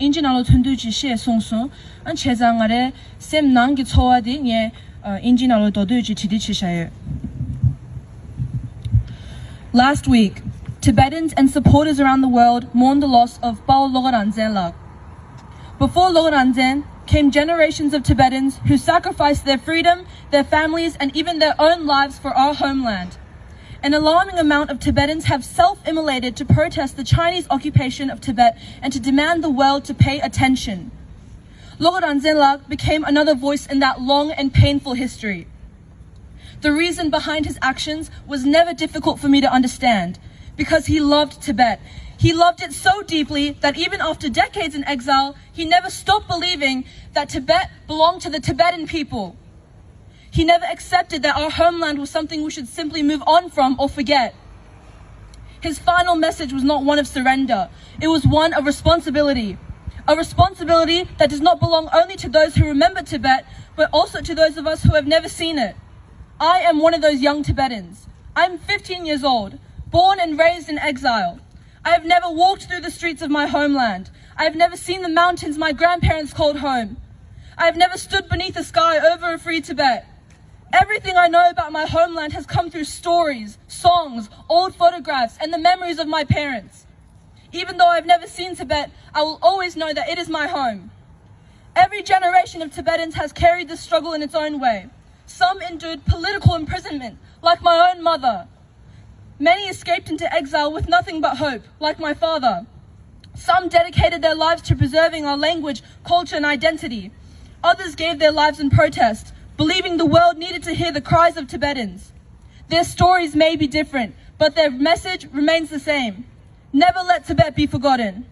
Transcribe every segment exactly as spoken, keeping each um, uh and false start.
ཨིན་ཇི་ནང་ལོགས་ཐོན་དུས་ཅིག་བཤད་གསུངས་སོང་། ཨ་བྱས་ཙང་ང་རའི་སེམས་ནང་གི་ཚོར་བ་དེ་ངས་ཨ་ཨིན་ཇི་ནང་ལོགས་མདོར་བསྡུས་ཅིག་བྲིས་ཏེ་བྱས་བཞག་ཡོད། Last week, Tibetans and supporters around the world mourned the loss of Pawo Lhoka Rangzen Lak. Before Lhoka Rangzen came generations of Tibetans who sacrificed their freedom, their families, and even their own lives for our homeland. An alarming amount of Tibetans have self-immolated to protest the Chinese occupation of Tibet and to demand the world to pay attention. Lhoka Rangzen Lak became another voice in that long and painful history. The reason behind his actions was never difficult for me to understand, because he loved Tibet. He loved it so deeply that even after decades in exile, he never stopped believing that Tibet belonged to the Tibetan people. He never accepted that our homeland was something we should simply move on from or forget. His final message was not one of surrender. It was one of responsibility. A responsibility that does not belong only to those who remember Tibet, but also to those of us who have never seen it. I am one of those young Tibetans. I'm fifteen years old, born and raised in exile. I have never walked through the streets of my homeland. I have never seen the mountains my grandparents called home. I have never stood beneath the sky over a free Tibet. Everything I know about my homeland has come through stories, songs, old photographs, and the memories of my parents. Even though I've never seen Tibet, I will always know that it is my home. Every generation of Tibetans has carried this struggle in its own way. Some endured political imprisonment, like my own mother. Many escaped into exile with nothing but hope, like my father. Some dedicated their lives to preserving our language, culture, and identity. Others gave their lives in protest, believing the world needed to hear the cries of Tibetans. Their stories may be different, but their message remains the same. Never let Tibet be forgotten.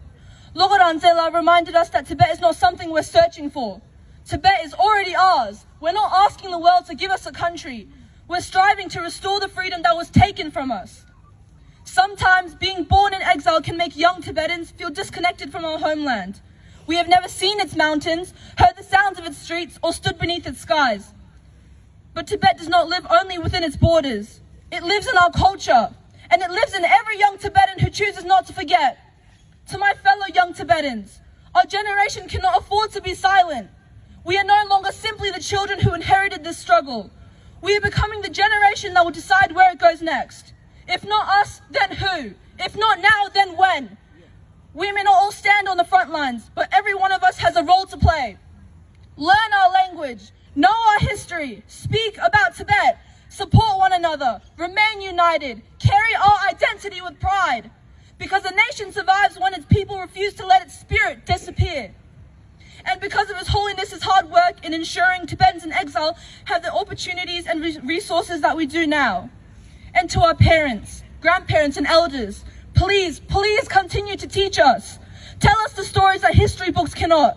Lhoka Rangzen Lak reminded us that Tibet is not something we're searching for. Tibet is already ours. We're not asking the world to give us a country. We're striving to restore the freedom that was taken from us. Sometimes being born in exile can make young Tibetans feel disconnected from our homeland. We have never seen its mountains, heard the sounds of its streets, or stood beneath its skies. But Tibet does not live only within its borders. It lives in our culture, and it lives in every young Tibetan who chooses not to forget. To my fellow young Tibetans, our generation cannot afford to be silent. We are no longer simply the children who inherited this struggle. We are becoming the generation that will decide where it goes next. If not us, then who? If not now, then when? We may not all stand on the front lines, but every one of us has a role to play. Learn our language, know our history, speak about Tibet, support one another, remain united, carry our identity with pride. Because a nation survives when its people refuse to let its spirit disappear. And because of His Holiness's hard work in ensuring Tibetans in exile have the opportunities and re- resources that we do now. And to our parents, grandparents, and elders, please, please continue to teach us. Tell us the stories that history books cannot.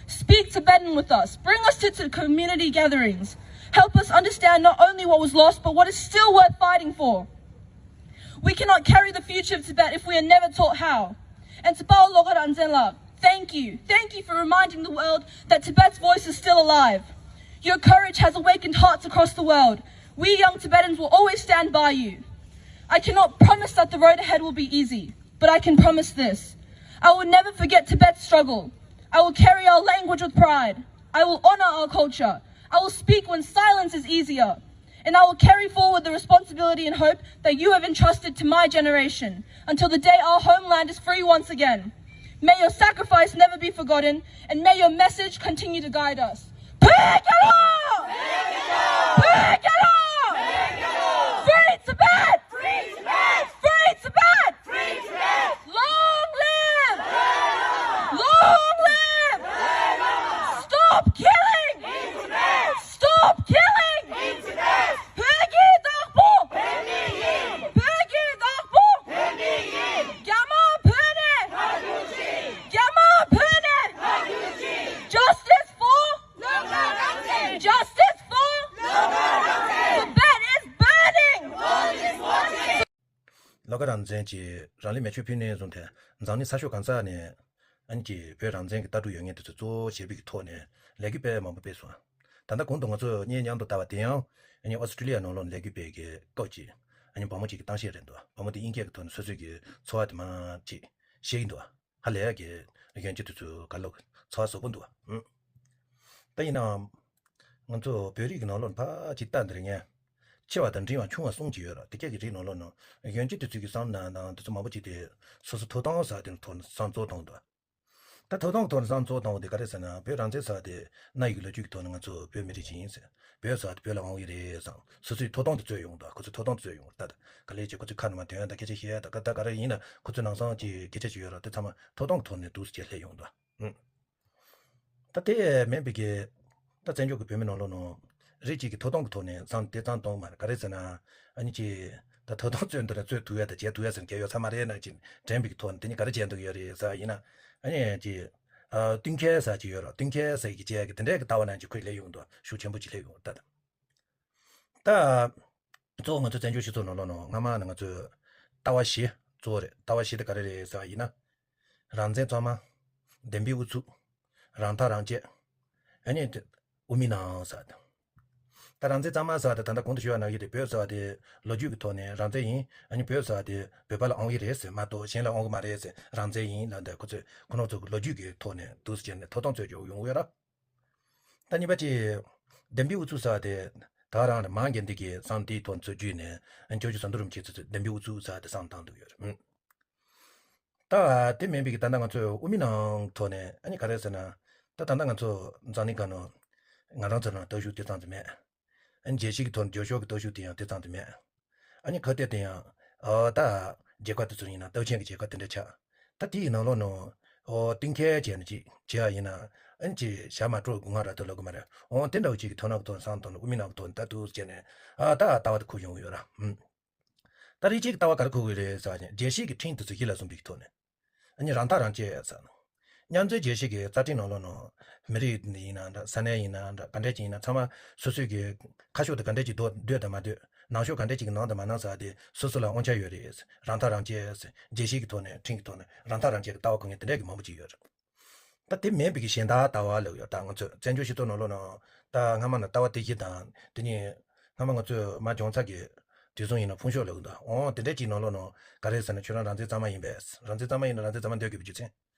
Speak Tibetan with us. Bring us to, to community gatherings. Help us understand not only what was lost, but what is still worth fighting for. We cannot carry the future of Tibet if we are never taught how. And to Pawo Lhoka Rangzen Lak, thank you. Thank you for reminding the world that Tibet's voice is still alive. Your courage has awakened hearts across the world. We young Tibetans will always stand by you. I cannot promise that the road ahead will be easy, but I can promise this. I will never forget Tibet's struggle. I will carry our language with pride. I will honor our culture. I will speak when silence is easier. And I will carry forward the responsibility and hope that you have entrusted to my generation until the day our homeland is free once again. May your sacrifice never be forgotten, and may your message continue to guide us. Pekelo! Pekelo! Free Tibet! Free Tibet! Free Tibet! Free Tibet! Long live! Long live! Stop killing! Stop killing! བོད་ཀྱི་བདག་པོ། བོད་ཀྱི་བདག་པོ། རྒྱ་དམར་བོད་ནས། རྒྱ་དམར་བོད་ནས། Justice for Justice for Tibet is burning! ལྷོ་ཁ་རང་བཙན་གྱིས་རང་ལུས་མེ་མཆོད་ཕུལ་ནས་བཟུང་སྟེ་འཛམ་གླིང་ས་ཕྱོགས་གང་ས་ནས་ཨ་ནི་ཀྱི་བོད་རང་བཙན་གྱི་ལྟ་གྲུབ་ཡོད་མཁན་དེ་ཚོ་གཙོ་བོ་བྱས་པའི་གི་ཐོག་ནས་ལས་འགུལ་སྤེལ་མང་པོ་སྤེལ་སོང་། ད་ལྟ་གོང་དུ་ང་ཚོས་སྙན་མཉམ་དུ་བལྟ་བ་དེ་ཡང་ཨ་ནི་ཨོ་སི་ཀྲི་ལི་ཡ་ནང་ལོགས་ལས་འགུལ་སྤེལ་གྱི་སྐབས་ཀྱི་ཨ་ནི་བུ་མོ་གཅིག་གི་གཏམ་བཤད་རེད་འདུག་བུ་མོ་དེ་དབྱིན་སྐད་ཀྱི་ཐོག་ནས་སོ་སོའི་གི་ཚོར་བ་དེ་མར་ཅིག་བཤད་ཀྱི་འདུག་ཧ་ལས་ཀྱི་ གཡོན་གྱི་དུས་ཚོད་ག་ལོག་ཚ་བ་ཟབ་པོ་འདུག་ཨུམ། ད་ཡིན་ནའང་། ང་ཚོ་བོད་རིགས་ཀྱི་ནང་ལོགས་ཕལ་ཆེར་ལྟ་འདིར་ངས། ཆེ་བ་དང་འབྲིང་བ་ཆུང་བ་གསུམ་གྱི་ཡོད་ར། དེ་སྐད་ཀྱི་རིགས་ནང་ལོགས་ནང་། གཡོན་གྱི་དུས་ཚོད་ཀྱི་བསམ་ན་ནང་དུས་ཚོད་མང་པོ་ཅིག་དེ། སོ་སོ་ཐོབ་ཐང་ཟེར་དེ་ཐོག་ནས་བསམ་གཙོ་བཏང་འདུག་ད་ཐོབ་ཐང་ཐོག་ནས་བསམ་གཙོ་བཏང་བ་དེ་ག་རེ་ཟེར་ན། བོད་རང་བཙན་ཟེར་དེ་གནའ་ཡི་གི་ལོ་རྒྱུས་ཀྱི་ཐོག་ནས་ང་ཚོ་བོད་མི་རིགས་ཅིག་ཡིན་ཟེར། བོད་ཟེར་དེ་བོད་ལ་འོང་གི་རེད་བསམ། སོ་སོའི་ཐོབ་ཐང་དེ་རྩོད་ཡོང་འདུག་ཁོ་ཚོའི་ཐོབ་ཐང་དེ་རྩོད་ཡོང་ད། ད་ག་ལེ་ཅིག་ཁོ་ཚོའི་ཁ་ནང་མ་དོན་ད་སྐད་ཆ་བཤད་ད་ག་ད་ག་རེ་ཡིན་ན་ཁོ་ཚོའི་ནང་སང་ཅིག་སྐད་ཆ་ཅིག་ཡོད་ར། དེ་ཚང་མ་ཐོབ་ཐང་གི་ཐོག་ནས་འདུག་སེ་ཅིག་སླེབས་ཡོང་འདུག་ཨུམ། ད་དེ་མིན་པའི་གི། ད་བཙན་བྱོལ་གྱི་བོད་མི་ནང་ལོགས་ནང་། རིགས་གཅིག་གི་ཐོབ་ཐང་གི་ཐོག་ནས་བསམ་དེ་བསམ་གཏོང་མ་རེད། ག་རེ་ཟེར་ན། ཨ་ནི་ཅི། ད་ཐོབ་ཐང་རྩོད་འདི་ལ་རྩོད་ཐུབ་ཡ་དང་བྱེད་ཐུབ་ཡ་ཟེར་མཁན་ཡོད་ས་མ་རེད་ན་ཅི། དྲན་པའི་གི་ཐོག་ནས་དེ་ནི་ག་རེ་བྱས་འདུག་ཡོད་རེད་ཟེར་བ་ཡིན་ན། ཨ་ནི་ཅི། ཨ། བསྟུན་མཁས་ཟེར་གྱི་ཡོད་ར། བསྟུན་མཁས་ཟེར་གྱི་བྱས་གི་དེ་འདྲའི་གི་ལྟ་བ་ནང་ཅི་ཁོས་སླེབས་ཡོང་འདུག་ཤུགས་ཆེན་པོ་ཅིག་སླེབས་ཡོང་ད། ད། གཙོ་བོ་ང་ཚོ་བཙན་བྱོལ་སྤྱི་ཚོགས་ནང་ལོགས་ནང་སྔ་མ་ནས་ང་ཚོས་ལྟ་བ་བཞི་གཙོ་བོ་རེད། ལྟ་བ་བཞི་དེ་ག་རེ་རེད་ཟེར་བ་ཡིན་ན། རང་བཙན་གཙང་མ། བདེན་པའི་ཨུ་ཚུགས། རང་ཐག་རང་བཅད། ཨ་ནི་དེ་དབུ་མའི་ལམ་ཟེར་དེ། ད་རང་བཙན་གཙང་མ་ཟེར་དེ་ད་ལྟ་གོང་དུ་ཞུས་པ་ནང་བཞིན་དེ་བོད་ཟེར་བ་དེ་ལོ་རྒྱུས་ཀྱི་ཐོག་ནས་རང་བཙན་ཡིན། ཨ་ནི་བོད་ཟེར་བ་དེ་བོད་པ་ལ་འོང་གི་རེད་ཟེར་མ་གཏོགས་གཞན་ལ་འོང་གི་མ་རེད་ཟེར། རང་བཙན་ཡིན་ལབ་དེ་ཁོ་ཚོས་ཁོ་རང་ཚོ་གི་ལོ་རྒྱུས་ཀྱི་ཐོག་ནས་འདུག་སེ་བྱས་ནས་ཐོབ་ཐང་རྩོད་རྒྱུ་ཡོང་གི་ཡོད་ར། ད་གཉིས་པ་གཅིག་བདེན་པའི་ཨུ་ཚུགས་ཟེར་བ་དེ། ད་རང་རེ་མང་གི་འདི་གི་བསམ་དེའི་ཐོག་ཚུར་བརྒྱུད་ནས་ཨ་ནི་ཇོ་ཇོ་ཟམ་གདོང་རིན་པོ་ཆེ་ཚོས་བདེན་པའི་ཨུ་ཚུགས་ཟེར་བ་དེ་བསམ་བཏང་འདུག་ཡོད་རེད། ད་དེ་མིན་པའི་གི་ད་ལྟ་ང་ཚོས་དབུ་མའི་ལམ་ཐོག་ནས་ཨ་ནི་ག་རེ་ཟེར་ན། ད་ད་ལྟ་ང་ཚོ་འཛམ་གླིང་སྒང་ནང་ང་རང་ཚོ་ནང་སྟོབས་ཤུགས་དེ་ཙམ་དུ་མེད། ཨ་ནི་རྒྱལ་སྤྱི་གི་ཐོག་ནས་རྒྱབ་སྐྱོར་གྱི་སྟོབས་ཤུགས་དེ་ཡང་དེ་ཙམ་དུ་མེད། ཨ་ནི་ཁ་གཏད་དེ་ཡང་། ཨོ་ད། རྒྱལ་ཁབ་དེ་ཚོ་ཡིན་ན་སྟོབས་ཆེན་གྱི་རྒྱལ་ཁབ་དེ་འདྲ་ཆགས། ད་དེའི་ནང་ལོགས་ནང་། ཨོ་བསྟུན་མཁས་བྱས་ནས་ཅིག་བྱེད་ཡ་ཡིན་ན། ཨ་ནི་ཅིག་ཞག་མ་དྲུག་དགུ་ལྔ་ར་ཏོ་ལོག་གི་མ་རེད། འོ་དེ་འདྲ་བོ་ཅིག་གི་དོན་དག་གི་ཐོག་ནས་བསམ་བཏང་ནས་དབུ་མའི་ལམ་གྱི་ཐོག་ནས་ད་འདུག་སེ་བྱས་ནས། ཨ་ད་ལྟ་བ་དེ་ཁུར་ཡོང་གི་ཡོད་ར། ཨུམ། ད་རིགས་གཅིག་གི་ལྟ་བ་ག་རེ་ཁུར་གི་རེད་ཟེར་བ་ནི་རྒྱལ་སྤྱི་གི་ཁྲིམས་དེ་ཚོ་གཞི་ལ་བཟུང་བའི་གི་ཐོག་ནས། ཨ་ནི་རང་ཐག་རང་བཅད་ཟེར་ནོ། མཉམ་འབྲེལ་རྒྱལ་སྤྱི་གི་རྩ་ཁྲིམས་ནང་ལོགས་ནང་། མི་རིགས་ཡིན་ན་འདྲ་ས་གནས་ཡིན་ན་འདྲ་ག་འདྲས་ཅིག་ཡིན་ན་ཚང་མ་སོ་སོའི་གི་ཁ་ཕྱོགས་དེ་ག་འདྲས་ཅིག་འདོད་འདོད་དང་མ་འདོད། ནང་ཤོག་ག་འདྲས་ཅིག་གི་ནང་དང་མ་ནང་ཟེར་བ་དེ་སོ་སོ་ལ་དབང་ཆ་ཡོད་རེད། རང་ཐག་རང་བཅད་ཟེར་རྒྱལ་སྤྱི་གི་ཐོག་ནས་ཁྲིམས་ཀྱི་ཐོག་ནས་རང་ཐག་རང་བཅད་ཀྱི་ལྟ་བ་ཁུར་མཁན་དེ་འདྲས་ཀྱི་མང་པོ་ཅིག་ཡོད་རེད། ད་དེ་མིན་པའི་གི་གཞན་དག་ལྟ་བ་ལབ་ཡོད། ད་ང་ཚོས་བཙན་བྱོལ་སྤྱི་ཚོགས་ནང་ལོགས་ནང་། ད་སྔ་མ་ནང་ལྟ་བ་དེ་བཞི་དང་དེ་ནི། སྔ་མ་ང་ཚོས་མ་བྱུང་ཚར་གི། དེ་སོང་ཡིན་ན་ཕུང་ཤོག་ལབ་གི་འདུག་འོ་དེ་འདྲས་ཅིག་ནང་ལོགས་ནང་ག་རེ་ཟེར་ན་ཁྱོད་རང་རང་བཙན་གཙང་མ་ཡིན་པས། རང་བཙན་གཙང་མ་ཡིན་ན་རང་བཙན་གཙང་མ་འདོད་དགོས་པའི་རྒྱུ་མཚན།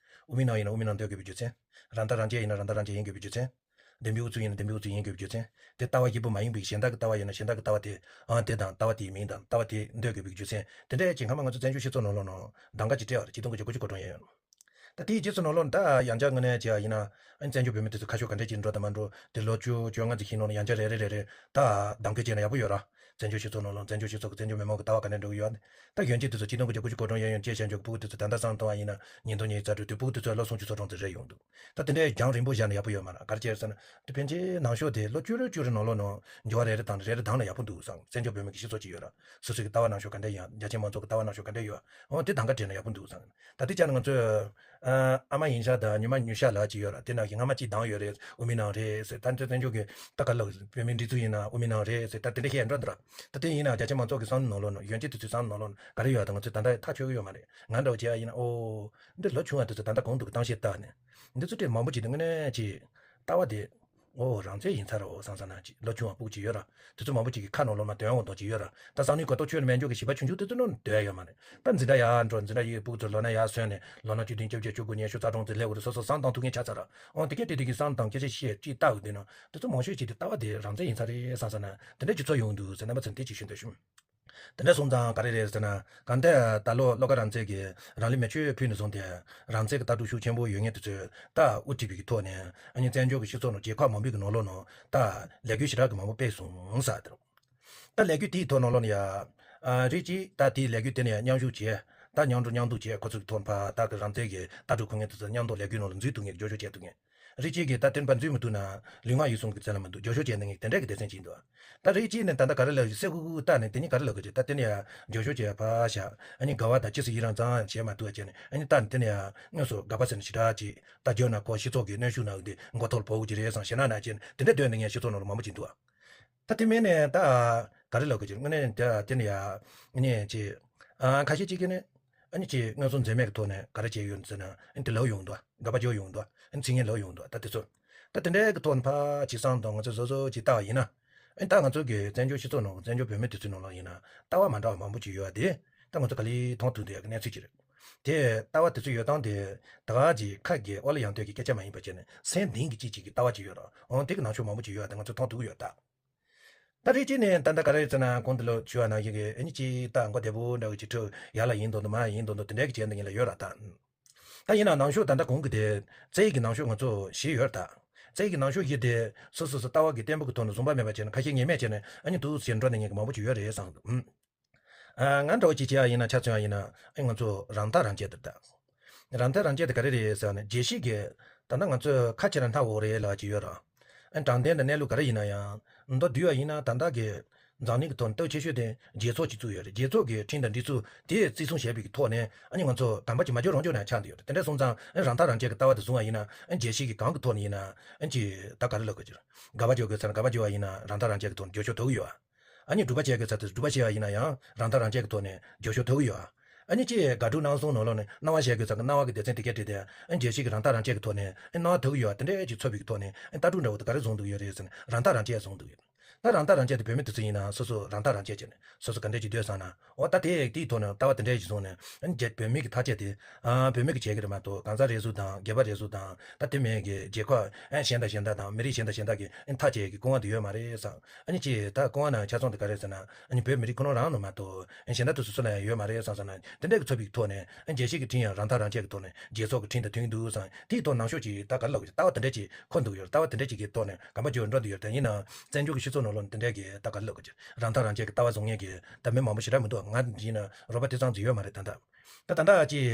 དབུ་མའི་ལམ་ཡིན་ན་དབུ་མའི་ལམ་འདོད་དགོས་པའི་རྒྱུ་མཚན། རང་ཐག་རང་བཅད་ཡིན་ན་རང་ཐག་རང་བཅད་ཡིན་དགོས་པའི་རྒྱུ་མཚན། བདེན་པའི་ཨུ་ཚུགས་ཡིན་ན་བདེན་པའི་ཨུ་ཚུགས་ཡིན་དགོས་པའི་རྒྱུ་མཚན། དེ་ལྟ་བ་བཞི་པོ་མ་ཡིན་པའི་གཞན་དག་གི་ལྟ་བ་ཡིན་ན་གཞན་དག་གི་ལྟ་བ་དེ། ཨང་དེ་དང་ལྟ་བ་དེའི་མིང་དང་ལྟ་བ་དེ་འདོད་དགོས་པའི་རྒྱུ་མཚན། དེ་འདྲས་ཅིག་སྔ་མ་ང་ཚོ་བཙན་བྱོལ་སྤྱི་ཚོགས་ནང་ལོགས་ནང་གདམ་ག་ཅིག་སྤྲད་པ་རེད། ཆིག་སྟོང་དགུ་བརྒྱ་དགུ་བཅུ་གོ་གྲངས་ཡན་ཡོད། ད་དེའི་རྗེས་སུ་ནང་ལོགས་ནང་ད་ཡང་བསྐྱར་དངོས་གནས་བྱས་པ་ཡིན་ན། ཨ་ནི་བཙན་བྱོལ་བོད་མི་དེ་ཚོ་ཁ་ཕྱོགས་ག་འདྲས་ཅིག་འགྲོ་དང་མ་འགྲོ་དེ་ལོ་བཅུ་བཅོ་ལྔ་ཙམ་ཞིག་ནང་ལ་ཡང་བསྐྱར་རེ་རེ་རེ་རེ་ད་གདམ་ག་བྱས་ན་ཡག་པོ་ཡོད་ར། བཙན་བྱོལ་སྤྱི་ཚོགས་ནང་ལོགས་བཙན་བྱོལ་སྤྱི་ཚོགས་ཀྱི་བཙན་བྱོལ་མི་མང་གི་ལྟ་བ་ག་འདྲས་འགྲོ་གི་ཡོད། ད་གཞོན་སྐྱེས་དེ་ཚོ་ཆིག་སྟོང་དགུ་བརྒྱ་དགུ་བཅུ་གོ་གྲངས་ཡན་ཡོད་ཅེས་བྱ་འཇོག་གི་ཕྲུ་གུ་དེ་ཚོ་ད་ལྟ་བསམ་བཏང་བ་ཡིན་ན་ཉིས་སྟོང་ཉི་ཤུ་རྩ་དྲུག་དེ་ཕྲུ་གུ་དེ་ཚོ་སློབ་སྲུང་བྱེད་ཆོག་གྲངས་ཙམ་རེ་ཡོང་འདུག་ད་དེ་འདྲའི་རྒྱང་རིང་པོ་བཞག་ན་ཡག་པོ་ཡོད་མ་རེད། ག་རེ་བྱས་ཟེར་ན། དེ་ཕན་ཆད་ནང་ཤོག་དེ་ལོ་བཅུ་རེ་བཅུ་རེ་ནང་ལོགས་ནང་འགྱུར་བ་རེ་རེ་བཏང་ནས་རེ་རེ་བཏང་ན་ཡག་པོ་འདུག་བསམ། བཙན་བྱོལ་བོད་མི་གི་སྤྱི་ཚོགས་ཅིག་ཡོད་ར། སོ་སོ་གི་ལྟ་བ་ནང་ཤོག་ག་འདྲ་ཡིན། རྒྱ་ཆེ་མང་ཚོགས་ཀྱི་ལྟ་བ་ནང་ཤོག་ག་འདྲ་ཡོད། འོ་དེ་གདམ་ག་བྱས་ན་ཡག་པོ་འདུག་བསམ། ད་དེ་བྱས་ན་ང་ཚོས། ཨ་མ་ཡིན་ཤག་དང་ཉི་མ་ཉུལ་ཤག་ལབ་ཅིག་ཡོད་ར། དེ་ནང་གི་སྔ་མ་ཅིག་བཏང་ཡོད་རེད། དབུ་མའི་ལམ་རེད་ཟེར། ད་འདི་བཙན་བྱོལ་གི་ད་ག་ལ་བོད་མིའི་སྒྲིག་འཛུགས་ཡིན་ན་དབུ་མའི་ལམ་རེད་ཟེར། ད་དེ་འདྲ་བཤད་འགྲོ་འདུག་ར། ད་དེ་ཡིན་ན་རྒྱ་ཆེ་མང་ཚོགས་ཀྱི་བསམ་བློ་ནང་ལོགས་ནང་གཞོན་སྐྱེས་དེ་ཚོའི་བསམ་བློ་ནང་ལོགས་ནང་ག་རེ་ཡོད་ད་ང་ཚོས་ད་ལྟ་ཐག་ཆོད་གི་ཡོད་མ་རེད། ང་འདྲ་བོ་བྱས་ཡིན་ན་ཨོ། འདི་ལོ་ཆུང་བ་དེ་ཚོ་ད་ལྟ་གོང་དུ་གི་གཏམ་བཤད་བཏང་ནས། འདི་ཚོ་དེ་མང་པོ་ཅིག་དེ་དངོས་གནས་ཅིག་ལྟ་བ་དེ། ཨོ་རང་བཙན་ཡིན་ཚར་རོ་བསམ་བསམ་ན་ཅིག་ལོ་ཆུང་བ་ཕྲུ་གུ་ཅིག་ཡོད་ར། དེ་ཚོ་མང་པོ་ཅིག་གི་ཁ་ནང་ལོགས་ནང་དོན་འོང་དང་ཅིག་ཡོད་ར། ད་བསམ་བློའི་གོ་རྟོགས་ཆོད་ནས་མེད་འཇོག་གི་བྱིས་པ་ཆུང་ཆུང་དེ་ཚོ་ནང་དོན་ཡོད་མ་རེད། ད་འཛིན་གྲྭ་ཡར་འགྲོ། འཛིན་གྲྭ་ཡི་ཕྲུ་གུ་ཚོ་ལོ་ན་ཡར་སོན་ནས་ལོ་ན་བཅུ་བདུན་བཅོ་བརྒྱད་བཅུ་དགུ་ཉི་ཤུ་རྩ་གྲངས་ཙམ་སླེབས་འོ་རེད། སོ་སོ་བསམ་བཏང་ཐུབ་མཁན་ཆགས་ཚར་ར། འོ་དེ་གས་དེ་དེ་གི་བསམ་བཏང་སྐད་ཆ་བཤད་ཅིག་ལྟ་འོ་དེ་ནང་དེ་ཚོ་མང་ཤོས་ཅིག་དེ་ལྟ་བ་དེ་རང་བཙན་ཡིན་ཚར་རེད་བསམ་བསམ་ན་དེ་འདྲ་ཅིག་ཚོར་ཡོང་འདུག་ཟེར་རྣམ་པ་ཚོར་དེ་ཅིག་ཞུ་འདོད་བྱུང་། དེ་འདྲ་སོང་ཙང་ག་རེ་རེད་ཟེར་ན། གང་ལྟར་ད་ལོ་བློ་དགའ་རང་བཙན་གྱིས་རང་ལུས་མེ་མཆོད་ཕུལ་ནས་བཟུང་སྟེ་རང་བཙན་གྱི་ལྟ་གྲུབ་ཤུགས་ཆེན་པོ་ཡོད་མཁན་དེ་ཚོས་ད་དབུ་ཁྲིད་པའི་གི་ཐོག་ནས་ཨ་ནི་བཙན་བྱོལ་གྱི་སྤྱི་ཚོགས་ནང་རྒྱལ་ཁབ་མང་པོའི་གི་ནང་ལོགས་ནང་ད་ལས་འགུལ་ཞེ་དྲག་གི་མང་པོ་སྤེལ་སོང་ཟེར་དེ། ད་ལས་འགུལ་དེའི་ཐོག་ནང་ལོགས་ནས་ཡ། ཨ་རིགས་གཅིག་ད་དེའི་ལས་འགུལ་དེ་ནས་ཡ་མཉམ་ཞུགས་བྱས། ད་མཉམ་འགྲོ་མཉམ་འདུག་བྱས་ཁོ་ཚོའི་ཐོག་ཕར་ད་གི་རང་བཙན་གྱི་ལྟ་གྲུབ་ཁུར་མཁན་དེ་ཚོ་མཉམ་དུ་ལས་འགུལ་ནང་ལ་འཛུལ་ཐུབ་མཁན་རྒྱབ་སྐྱོར་བྱེད་ཐུབ་མཁན། རིགས་གཅིག་གིས་ད་དེ་ཕར་འཛུལ་མི་ཐུབ་ན་ལུས་ངག་ཡིད་གསུམ་གྱི་རྩལ་ལ་མི་འདུག་རྒྱབ་སྐྱོར་བྱས་གནང་མཁན་དེ་འདྲ་གི་སྡེ་ཚན་ཅིག་འདུག་ད་རིགས་གཅིག་ནས་ད་ལྟ་ག་རེ་ལབ་ཀྱི་སེ་ཁུག་ཁུག་བཏགས་ནས་དེ་ནི་ག་རེ་ལབ་ཀྱི་རེད། ད་དེ་ནི་ཡ་རྒྱབ་སྐྱོར་བྱས་ཕར་བཞག་ཨ་ནི་དགའ་བ་དང་ཅི་སྲིད་ཡི་རང་ཙང་བྱས་མ་ཐུབ་པ་བྱས་ནས་ཨ་ནི་ད་དེ་ནི་ཡ་དངོས་སུ་དགའ་པ་ཟེར་ནས་ཞེ་དྲག་ཅིག་ད་འཇོན་ན་ཁོ་སྤྱི་ཚོགས་ཀྱི་གནོན་ཤུགས་ནང་དེ་མགོ་ཐོག་ལ་བོར་གྱི་རེད་བསམ་ཞེད་སྣང་ན་བྱས་ནས་དེ་འདྲ་སྡོད་ནས་ངས་སྤྱི་ཚོགས་ནང་ལ་མང་པོ་ཅིག་འདུག་ད་དེ་མིན་ནས་ད་ག་རེ་ལབ་དགོས་ཀྱི་དངོས་གནས་ད་དེ་ནི་ཡ་ངས་ཅི་ཨ་ཁ་ཤས་ཅིག་གིས་ནི། ཨ་ནི་ཅིག་དངོས་ཟོག་འཛེམ་མེད་ཀྱི་ཐོག་ནས་ག་རེ་བྱས་ཡོད་ཟེར་ན་ཨ་ནི་དེ་ལབ་ཡོང་འདུག་དགག་པ་རྒྱག་ཡོང་འདུག་ཨ་ནི་ཚིག་ངན་ལབ་ཡོང་འདུག་ད་དེ་ཚོ། ད་དེ་འདྲའི་གི་ཐོག་ནས་ཕར་ཅིག་བསམ་དང་ང་ཚོ་བཟོ་བཟོ་ཅིག་ལྟ་བ་ཡིན་ན། ཨ་ནི་ད་ང་ཚོ་གི་བཙན་བྱོལ་སྤྱི་ཚོགས་ནང་བཙན་བྱོལ་བོད་མི་དེ་ཚོའི་ནང་ལ་ཡིན་ན་ལྟ་བ་མ་འདྲ་བ་མང་པོ་ཅིག་ཡོད་པ་དེ་ད་ང་ཚོ་ག་ལེར་མཐོང་ཐུབ་བསྡད་ཡག་གི་གནས་ཚུལ་ཅིག་རེད། དེ་ལྟ་བ་དེ་ཚོ་ཡོད་སྟངས་དེ་ད་ག་ཅིག་ཁ་གི་ཨོ་ལ་ཡང་ཐོས་ཀྱི་སྐད་ཆ་མ་ཡིན་པ་བྱས་ནས་སེམས་གཏིང་གི་ཅིག་ཅིག་གི་ལྟ་བ་ཅིག་ཡོད་ར། འོང་དེ་གི་ནང་ཆོས་མང་པོ་ཅིག་ཡོད་ཨ། དེ་ང་ཚོས་མཐོང་ཐུབ་ཀྱི་ཡོད་ད། ད་རེས་ཅིག་ནས་ད་ལྟ་ག་རེ་ཟེར་ན་གོང་དུ་ལོ་བྱུང་བ་ནང་བཞིན་གི་ཨ་ནི་ཅིག་ད་མགོ་བདེ་པོ་འདྲ་བོ་ཅིག་ཁྲོད་ཡར་ལ་ཡིན་མདོག་མདོག་མར་ཡིན་མདོག་མདོག་དེ་འདྲའི་གི་བྱས་འདུག་ཡིན་ལ་ཡོད་ར་ད། ད་ཡིན་ན་ནང་ཆོས་ད་ལྟ་གོང་གི་དེ་རྩ་ཡིག་གི་ནང་ཆོས་ང་ཚོ་བཞི་ཡོད་ད། རྩ་ཡིག་གི་ནང་ཆོས་བཞི་དེ་སོ་སོ་སོ་ལྟ་བ་གི་བརྟན་པོ་གི་ཐོག་ནས་བཟུང་བ་མེད་པ་བྱས་ན་ཁ་ཞེ་ངེས་མེད་བྱས་ནས་ཨ་ནི་འདུག་ཟེར་འགྲོ་ནས་ཉན་གི་མང་པོ་ཅིག་ཡོད་རེད་བསམ་འདུག་ཨ། ང་འདྲ་བོ་ཅིག་བྱས་ཡ་ཡིན་ན་ཆ་མཚོན་ཡ་ཡིན་ན་ཨ་ང་ཚོ་རང་ཐག་རང་བཅད་དེ་ད། རང་ཐག་རང་བཅད་དེ་ག་རེ་རེད་ཟེར་ན་རྒྱལ་སྤྱི་གི་ད་ལྟ་ང་ཚོས་ཁ་ཕྱིར་སྣ་འོག་རེད་ལབ་ཀྱི་ཡོད་ར། ཨ་དྲང་བདེན་དང་གནས་ལུགས་ག་རེ་ཡིན་ན་ཡང་མདོར་བསྡུས་པ་ཡིན་ན་ད་ལྟ་གི་འཛམ་གླིང་གི་ཐོག་ནས་སྟོབས་ཆེ་ཤོས་དེ་རྒྱལ་ཚོགས་ཅིག་བཙུགས་ཡོད་རེད། རྒྱལ་ཚོགས་ཀྱི་ཁྲིམས་དང་སྒྲིག་འཛུགས་དེ་བརྩི་སྲུང་བྱས་པའི་ཐོག་ནས་ཨ་ནི་ང་ཚོ་དམ་པ་ཅིག་མ་འཇོག་རང་འཇོག་ནས་ཆགས་བསྡད་ཡོད་རེད། དེ་འདྲ་སོང་ཙང་ཨ་རང་ཐག་རང་བཅད་ཀྱི་ལྟ་བ་དེ་བཟུང་བ་ཡིན་ན་ཨ་རྒྱལ་སྤྱི་གི་གང་གི་ཐོག་ནས་ཡིན་ན་ཨ་ཅིག་ད་ག་རེ་ལབ་དགོས་ཀྱི་རེད། དགག་པ་བརྗོད་དགོས་ཚར་ན་དགག་པ་བརྗོད་པ་ཡིན་ན་རང་ཐག་རང་བཅད་ཀྱི་ཐོག་ནས་བརྗོད་ཆོག་ཐུབ་ཀྱི་ཡོད་ཨ། ཨ་ནི་སྒྲུབ་པ་བྱེད་དགོས་ཚར་དུས་སྒྲུབ་པ་བྱེད་པ་ཡིན་ན་ཡང་རང་ཐག་རང་བཅད་ཀྱི་ཐོག་ནས་རྒྱབ་སྐྱོར་ཐོབ་ཀྱི་ཡོད་ཨ། ཨ་ནི་ཅིག་དགག་སྒྲུབ་གནང་སོང་ནང་ལོགས་ནས་གནང་བ་བྱེད་དགོས་ཚར་གི་གནང་བ་གི་སྡེ་ཚན་དེ་གས་བྲིས་ཏེ་ཨ་ནི་རྒྱལ་སྤྱི་གི་རང་ཐག་རང་བཅད་ཀྱི་ཐོག་ནས་ཨ་ནི་གནང་བ་ཐོབ་ཀྱི་ཡོད་ཨ། དེ་འདྲས་ཅིག་ཚོགས་པའི་གི་ཐོག་ནས་ཨ་ནི་ལྟ་གྲུབ་འདྲ་བོ་དེ་ག་རེ་བཟུང་འདུག་ཡོད་རེད་ཟེར་ན་རང་ཐག་རང་བཅད་བཟུང་འདུག་ཡོད། ད་རང་ཐག་རང་བཅད་དེ་བོད་མི་དེ་ཚོ་ཡིན་ན་སོ་སོ་རང་ཐག་རང་བཅད་བྱས་ནས་སོ་སོ་ག་འདྲས་ཅིག་སྡོད་བསམ་ན། འོ་ད་དེ་དེའི་ཐོག་ནས་ལྟ་བ་དེ་འདྲས་ཞིག་བཟུང་ནས་ཨ་ནི་རྒྱ་བོད་མི་གི་ཐག་བཅད་དེ་ཨ་བོད་མི་གི་བྱེད་ཀྱི་རེད་མ་གཏོགས་གང་ཟག་རེ་ཟུང་དང་སྒེར་པ་རེ་ཟུང་དང་ད་དེ་མིན་གྱི་རྒྱལ་ཁབ་ཨ་གཞན་དང་གཞན་དག་དང་མི་རིགས་གཞན་དང་གཞན་དག་གི་ཨ་ནི་ཐག་བཅད་ཀྱི་སྐུ་དབང་དེ་ཡོད་མ་རེད་བསམ། ཨ་ནི་ཅིག་ད་སྐུ་དབང་ནང་ཆ་ཚང་དེ་ག་རེད་ཟེར་ན་ཨ་ནི་བོད་མི་རིགས་ཁོ་རང་རང་ནང་མ་གཏོགས་ཨ་གཞན་དག་དེ་སོ་སོ་ལ་ཡང་ཡོད་མ་རེད་བསམ་བསམ་ན་དེ་འདྲས་ཀྱི་ཚོགས་པའི་ཐོག་ནས་ཨ་རྒྱལ་སྤྱི་གི་ཁྲིམས་ཡང་རང་ཐག་རང་བཅད་ཀྱི་ཐོག་ནས་རྒྱལ་ཚོགས་ཀྱི་ཁྲིམས་དང་མཐུན་གྱི་འདུག་བསམ། དེའི་ཐོག་ནང་ཤོག་ཅིག་ད་ག་རེ་ལབ་དགོས་ཀྱི་ལྟ་བ་དེ་འདྲས་ཀྱི་འཁོར་འདུག་ཡོད། ལྟ་བ་དེ་འདྲས་ཀྱི་ཐོག་ནས་གོམ་པ་འགྱུར་འགྲོ་འདུག་ཡོད། དེ་ཡིན་ན་བཙན་བྱོལ་གྱི་སྤྱི་ཚོགས་ནང་ལོགས་ནས་དེ་འདྲས་ཀྱི་ད་ག་རེ་ལབ་དགོས་ཀྱི་རང་ཐག་རང་བཅད་ཀྱི་ལྟ་བ་བཟུང་མཁན་གྱི་ད་མི་མང་པོ་ཞེ་དྲག་མི་འདུག་ང་ཡིན་ན་རོགས་པ་དེ་ཙམ་ཅིག་ཡོད་མ་རེད་ད་ལྟ། ད་ད་ལྟ་ཅིག་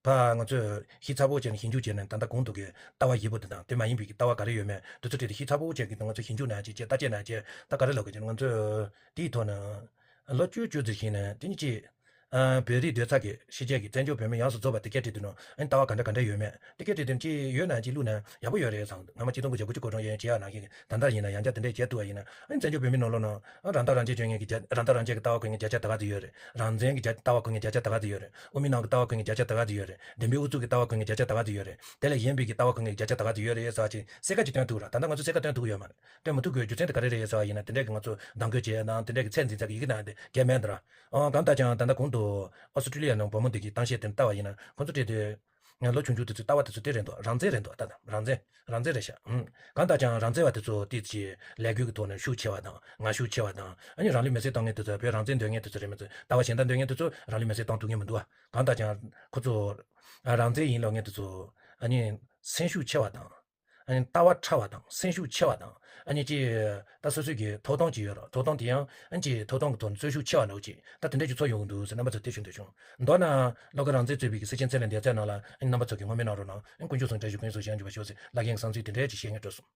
ཕ་ང་ཚོས་ཤེས་ཚ་པོ་བྱས་ནས་ཞིབ་འཇུག་བྱས་ནས་ད་ལྟ་གོང་དུ་གི་ལྟ་བ་བཞི་པོ་དེ་དང་དེ་མ་ཡིན་པའི་གི་ལྟ་བ་ག་རེ་ཡོད་མེད་དེ་ཚོ་བྲིས་ཏེ་ཤེས་ཚ་པོ་བྱས་ཀྱི་ང་ཚོས་ཞིབ་འཇུག་གནང་བྱས་བྱས་བརྟག་དཔྱད་གནང་བྱས་ད་ག་རེ་ལབ་དགོས་ཀྱི་ང་ཚོས་དེའི་ཐོག་ནས་ལོ་བཅུ་བཅུ་ཙམ་ཞིག་ནས་དེ་ནི་ཅིག་ཨ་བོད་རིགས་སྡོད་ས་གི་ཕྱི་རྒྱལ་གྱི་བཙན་བྱོལ་བོད་མི་ཡོངས་སུ་རྫོགས་པ་དེ་སྐད་བྲིས་དུས་ནང་ཨ་ནི་ལྟ་བ་ག་འདྲ་ག་འདྲ་ཡོད་མེད་དེ་སྐད་བྲིས་དུས་ཅིག་ཡོད་ན་ཅིག་བླུགས་ན་ཡག་པོ་ཡོད་རེད་བསམ། སྔ་མ་ཆིག་སྟོང་དགུ་བརྒྱ་དགུ་བཅུ་གོ་གྲངས་ཡན་བྱས་ཡག་ནང་བཞིན་ད་ལྟ་ཡིན་ན་ཡང་བསྐྱར་དེ་འདྲས་བྱས་ཐུབ་པ་ཡིན་ན་ཨ་ནི་བཙན་བྱོལ་བོད་མི་ནང་ལོགས་ནང་ཨ་རང་ཐག་རང་བཅད་བྱེད་མཁན་གྱི་རྒྱ་རང་ཐག་རང་བཅད་ཀྱི་ལྟ་བ་གོ་མཁན་བརྒྱ་ཆ་ད་ག་ཙམ་ཡོད་རེད། རང་བཙན་གྱི་རྒྱ་ལྟ་བ་གོ་མཁན་བརྒྱ་ཆ་ད་ག་ཙམ་ཡོད་རེད། དབུ་མའི་ནང་གི་ལྟ་བ་གོ་མཁན་བརྒྱ་ཆ་ད་ག་ཙམ་ཡོད་རེད། བདེན་པའི་ཨུ་ཚུགས་ཀྱི་ལྟ་བ་གོ་མཁན་བརྒྱ་ཆ་ད་ག་ཙམ་ཡོད་རེད། དེ་ལས་གཞན་པའི་གི་ལྟ་བ་གོ་མཁན་བརྒྱ་ཆ་ད་ག་ཙམ་ཡོད་རེད་ཟེར་བ་ཅིག་གསལ་ཁ་ཅིག་སྟོན་ཐུབ་ར། ད་ལྟ་ང་ཚོ་གསལ་ཁ་སྟོན་ཐུབ་ཀྱི་ཡོད་མ་རེད། སྟོན་མི་ཐུབ་དགོས་རྒྱུ་མཚན་དེ་ག་རེ་རེད་ཟེར་བ་ཡིན་ན་དེ་འདྲས་ཀྱི་ང་ཚོ་གདམ་ག་བྱས་དང་དེ་འདྲས་ཀྱི་ཚད་འཛིན་ཚད་ཀྱི་ཡི་གེ་ནང་དེ་གས་མེད་འདུག་ར། ཨོ་གང་ལྟར་ཀྱང་ད་ལྟ་གོང་དུ་ཨོ་སི་ཀྲི་ལི་ཡ་ནང་བུ་མོ་འདི་གི་གཏམ་བཤད་དེ་ལྟ་བ་ཡིན་ན་ཁོ་ཚོ་བྲིས་ཏེ། ལོ་ཆུང་ཆུང་དེ་ཚོའི་ལྟ་བ་དེ་ཚོ་དེ་རེད་འདུག་རང་བཙན་རེད་འདུག་ད་ལྟ་རང་བཙན་རང་བཙན་རེད་ཤག་ཨུམ། གང་ལྟར་ཀྱང་རང་བཙན་པ་དེ་ཚོ་ཏོག་ཙམ་ལས་འགུལ་གྱི་ཐོག་ནས་ཤུགས་ཆེ་བ་དང་ངར་ཤུགས་ཆེ་བ་དང་ཨ་ནི་རང་ལུས་མེར་སྲེག་བཏང་མཁན་དེ་ཚོ་བོད་རང་བཙན་འདོད་མཁན་དེ་ཚོ་རེད་མི་ཚོ་ལྟ་བ་གཞན་དག་འདོད་མཁན་དེ་ཚོ་རང་ལུས་མེར་སྲེག་བཏང་ཐུབ་མཁན་མི་འདུག་བ། གང་ལྟར་ཀྱང་ཁོ་ཚོ་རང་བཙན་ཡིན་ལབ་མཁན་དེ་ཚོ་ཨ་ནི་སེམས་ཤུགས་ཆེ་བ་དང་ཨ་ནི་ལྟ་བ་ཕྲ་བ་དང་སེམས་ཤུགས་ཆེ་བ་དང་ཨ་ནི་ཅི་ད་སོ་སོའི་གི་ཐོབ་ཐང་ཅིག་ཡོད་ར། ཐོབ་ཐང་དེ་ཡང་ཨ་ནི་ཅི་ཐོབ་ཐང་གི་ཐོག་ནས་རྩོལ་ཤུགས་ཆེ་བ་འདྲ་བོ་ཅིག་ད་དེ་འདྲ་ཅིག་ཚོར་ཡོང་གི་འདུག་ཟེར་རྣམ་པ་ཚོ་དེ་ཞུ་འདོད་བྱུང་། མདོར་ན་བློ་དགའ་རང་བཙན་གཙོས་པའི་གི་སེར་ཆེན་ཚེ་ལས་འདས་ཚད་ནང་ལ་ཨ་ནི་རྣམ་པ་ཚོ་གི་ངོ་མི་སྣང་རོགས་གནང་། ཨ་ནི་དཀོན་མཆོག་གསུམ་བཀྲ་ཤིས་ཀུན་སྩལ་ཞིང་འཇུག་པར་ཤོག་ཟེར་ལག་ལེན་གྱི་བསམ་ཚུལ་དེ་འདྲ་ཅིག་བཤད་སྙིང་བྲོ་སོང་།